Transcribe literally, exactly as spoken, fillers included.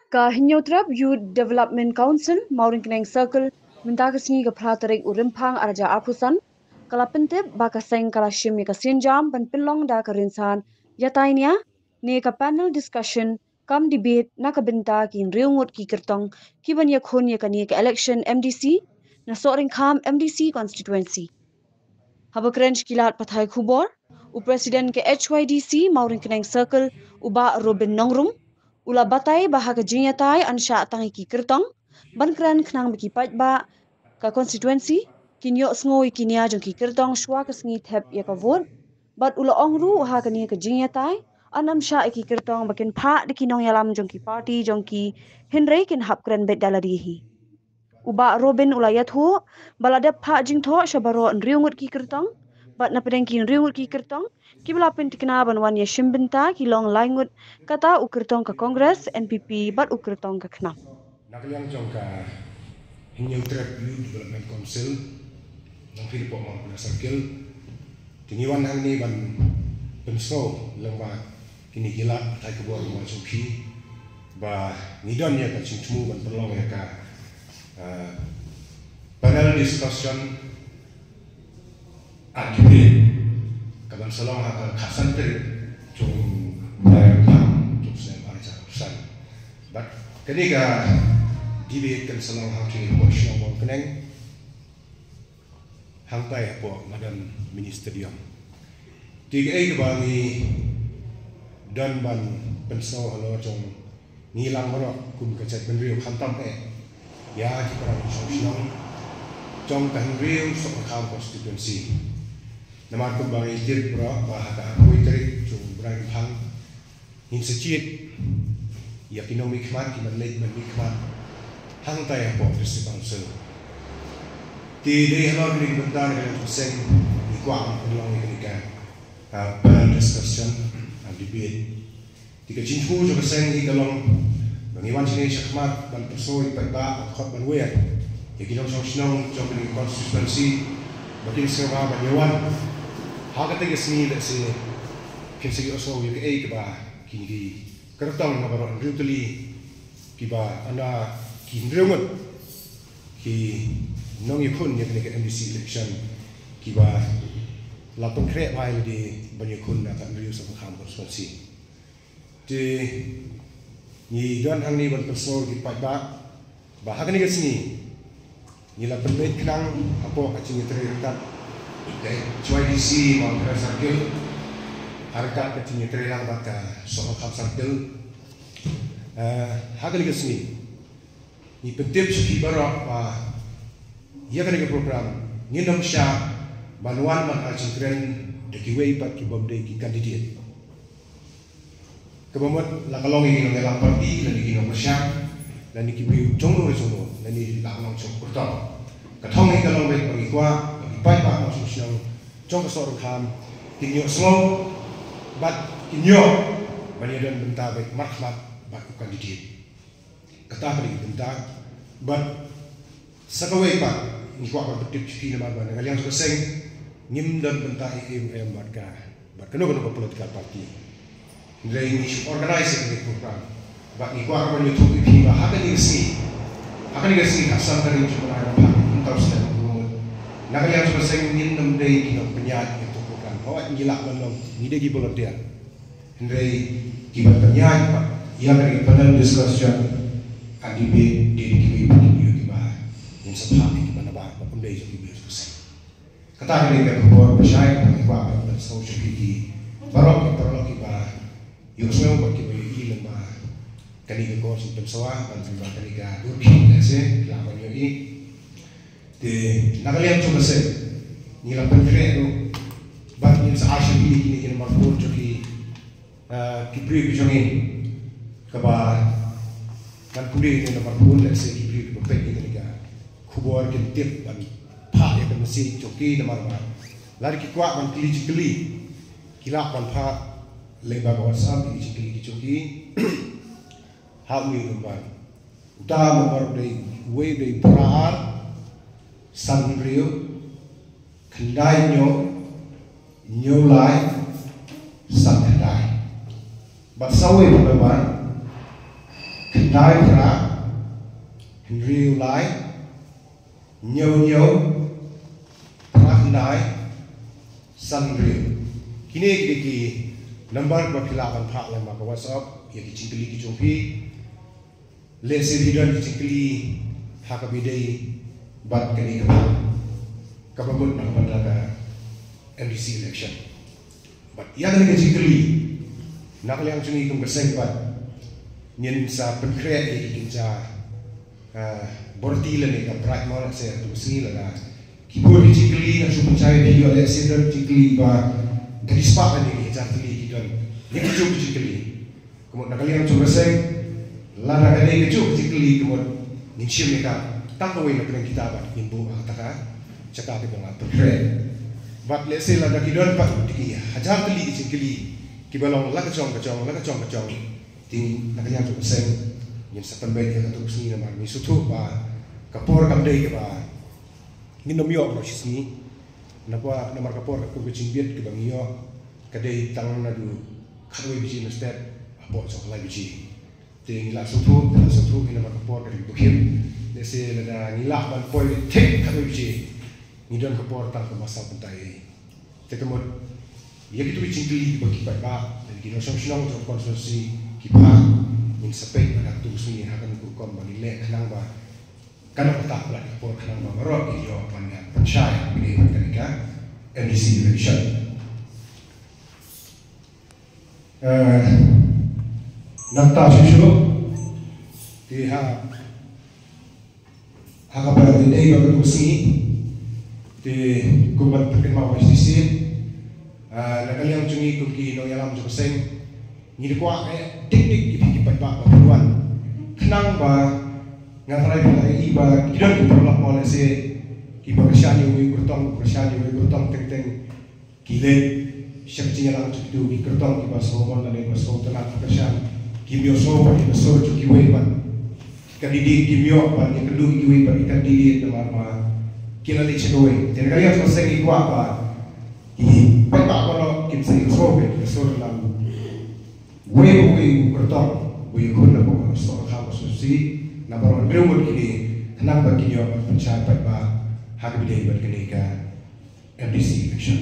Ka Hynñiewtrep Youth Development Council, Mawryngkneng Circle, mynta ka sngi ka phra tarik u Rymphang arhajar arphew san, ka la pyntip ba ka seng ka la shim ïa ka sienjam ban pynlong da ka rynsan ïatai nia ne ka panel discussion kam debate na ka bynta ki hynriew ngut ki kyrtong ki ban ïakhun ïa kane ka election M D C na Sohryngkham M D C constituency. Haba kren sha ki lad pathai khubor, u President ka H Y D C Mawryngkneng Circle, u Bah Robin Nongrum, u la batai ba ha ka jingïatai yn shah tang ïa ki kyrtong ban kren khnang ba ki paidbah ka constituency kin ïohsngew ïa ki nia jong ki kyrtong shuwa ka sngi thep ïa ka vote. Bad u la ong ruh ha kane ka jingïatai yn ym shah ïa ki kyrtong ba kin phah da ki nongïalam jong ki party jong ki, hynrei kin hap kren beit da lade hi. U Bah Robin u la ïathuh ba la dep phah jingthoh sha baroh hynriew ngut ki kyrtong, bad na pdeng ki hynriew ngut ki kyrtong kiba la pynthikna ban wan ïashim bynta ki long lai ngut, kata u kyrtong ka Congress, N P P bad u kyrtong ka KHNAM. Na ka liang jong ka Hynñiewtrep Youth Development Council, Nongphyllippok Mawryngkneng Circle, te ngi wan hangne ban pynsngew lyngba kine ki lad pathai khubor, mo, jong phi, ba ngi don ïa ka jingthmu ban pynlong ïa ka, eh, panel discussion and debate, ka ban sa long ha ka khatsan tarik jong u bnai Rymphang jong u snem arhajar arphew san. Bad kane ka debate kan sa long hangtei hapoh shnong Mawryngkneng, hangtai hapoh Madan Mini Stadium. Te kaei kaba ngi don ban pynsngew halor jong ngi lang baroh kum ka jaitbynriew, khamtam eh ïa ki para nongshong shnong jong ka hynriew Sohryngkham constituency. Namar kumba ngi tip baroh ba ha ka arphew tarik jong u bnai Rymphang ngin sa jied ïa ki nongmihkhmat, ki ban leit ban mihkhmat hangtai hapoh District Council. Te dei halor kane ka bynta na ka liang jong ka seng ngi kwah ban pynlong ïa kane ka, ah, panel discussion and debate. Te ka jingthmu jong ka seng hi ka long ba ngi wan shane shakhmat ban pynsngew ïa ki paidbah, ban khot ban wer ïa ki nongshong shnong jong kane ka constituency ba kin sngewbha ban ïawan ha katei ka sngi, lehse kin sa ïohsngew ïa kaei kaba kine ki kyrtong na baroh hynriew tylli kiba na ki hynriew ngut ki nongïakhun ïa kane ka M D C election kiba la pynkhreh bha ïa lade ban ïakhun na ka hynriew Sohryngkham constituency. Te ngi don hangne ban pynsngew ïa ki paidbah ba ha kane ka sngi ngi la pynbeit khnang hapoh ka jingïatrei ryngkat ka H Y D C Mawryngkneng Circle ha ryngkat ka jingïatrei lang bad ka Sohryngkham Circle. Eh, ha kane ka sngi ngi pyntip sha phi baroh ba ïa kane ka program ngin ym shah ban wan ban ai jingkren da kiwei pat ki bym dei ki candidate. Kaba mut la ka long ïa ki nongïalam party lane ki nongpyrshah lane ki briew jong no re jong no lane la ka long jong kyrtong. Ka thong hi ka long beit ba ngi kwah ba ki paidbah nongshong shnong jong ka Sohryngkham kin ïohsngew bad kin ïoh ban ïadon bynta beit markhmat bad u candidate. Kata ka dei ka bynta. Bad sa kawei pat ngi kwah ban pyntip sha phi namar ba na ka liang jong ka seng ngim don bynta ei ei ruh em bad ka, bad kano kano ka political party. Hynrei ngi shu organize ïa kane ka program bad ngi kwah ban ïathuh ïa phi ba ha kane ka sngi, ha kane ka sngi khatsan tarik jong u bnai Rymphang, hynñiew snem, na ka liang jong ka seng ngin ym dei ki nongpynïaid ïa kane ka program. Hooid, ngi lah ban long, ngi dei ki volunteer. Hynrei kiba pynïaid pat ïa kane ka panel discussion and debate dei ki briew, kiba ngin sa phah ïa kiba nabar, ba ym dei jong ki briew jong ka seng. Kata ka dei ka khubor ba shai ba ngi kwah ban pynsngew sha phi ki baroh ki paralok kiba ïohsngew bad kiba ïohi lyngba kane ka khubor sha pynsawa, ban lyngba kane ka dur ki lehse lah ban ïohi. Te na ka liang jong ka seng ngi la pynkhreh ruh bad ngin sa ai sha phi kine ki nambar phone jong ki, ah, ki briew ki jong ngi, kaba ngan pule ïa kine ki nambar phone, lehse ki briew kiba peit ïa kane ka khubor kin tip ban phah ïa ka message jong ki namar ba lada ki kwah ban kylli jingkylli ki lah ban phah lyngba ka WhatsApp ïa ki jingkylli ki jong ki. Ha une u number. Uta u number u dei, uwei u dei phra ar, san hynriew, khyndai hynñiew, hynñiew lai, san khyndai. Bad sa uwei pat u nambar, khyndai phra, hynriew lai, hynñiew hynñiew, phra khyndai, san hynriew. Kine ki dei ki nambar kiba phi lah ban phah lyngba ka WhatsApp ïa ki jingkylli ki jong phi. Lehse phi don ki jingkylli ha kaba ïadei bad kane ka bynta, kaba mut na ka bynta ka M D C election. Bad ïa kane ka jingkylli, na ka liang jong ngi kum ka seng pat, ngin sa pynkhreh ïa ki kynja, ah, borti lane ka bright mo, lehse ha kajuh ka sngi lada ki bun ki jingkylli, nga shu pynshai ïa phi, lehse don jingkylli ba ka dei spah lane ki hajar tylli ki don ïa kajuh ka jingkylli. Ka mut na ka liang jong ka seng, lada ka dei kajuh ka jingkylli, ka mut ngin shim ïa ka tang kawei na pdeng kita bad ngin buh ha kata ka jaka kaba nga pynkhreh. Bad lehse lada ki don pat ki hajar tylli ki jingkylli kiba long la ka jong ka jong, la ka jong ka jong, te na ka liang jong ka seng ngin sa pynbeit ïa kato ka sngi namar ngi sngewthuh ba ka por kam dei kaba ngin ym ïoh baroh shi sngi. Namar, namar ka por katkum ka jingbit kaba ngi ïoh ka dei tang naduh khatwei baje mynstep hapoh jong ka lai baje. Te ngi la sngewthuh, ngi la sngewthuh hi namar ka por ka dei kaba khim. Lehse lada ngi lah ban poi thik khatwei baje, ngi don ka por tang kumba saw kynta ei. Te ka mut ïa kito ki jingkylli kiba ki paidbah lane ki nongshong shnong jong ka constituency ki phah, ngin sa peit ha kato ka sngi ha kano ka rukom ba ngin leh khnang ba kan ym ktah palat ka por khnang ba baroh kin ïoh ban ïa pynshai ïa kane ka M D C election. Eh, nangta shuh shuh, te ha, ha kaba ïadei bad kato ka sngi, te kum ban pynkynmaw ba shisien, eh, na ka liang jong ngi kum ki nongïalam jong ka seng, ngi da kwah eh dik dik ïa phi ki paidbah ba phin wan, khnang ba nga tharai phi la ïohi ba ki don ki paralok mo lehse kiba kyrshan ïa uwei u kyrtong, kyrshan ïa uwei u kyrtong teng teng. Ki leit sha ka jingïalang jong kito ki kyrtong kiba sngewmon lane ba sngewtynnat, kyrshan, kim ïohsngew bad ïa ka sur jong kiwei pat. Candidate kim ïoh ban ïakynduh ïa kiwei pat ki candidate namar ba ki la leit sha kawei. Te na ka liang jong ka seng ngi kwah ba ki paidbah baroh kin sa ïohsngew bad ïa ka sur na uwei pa uwei u kyrtong uba ïakhun na ka shnong ka constituency, na baroh hynriew ngut kine, khnang ba kin ïoh ban pynshai paidbah ha kaba ïadei bad kane ka M D C election.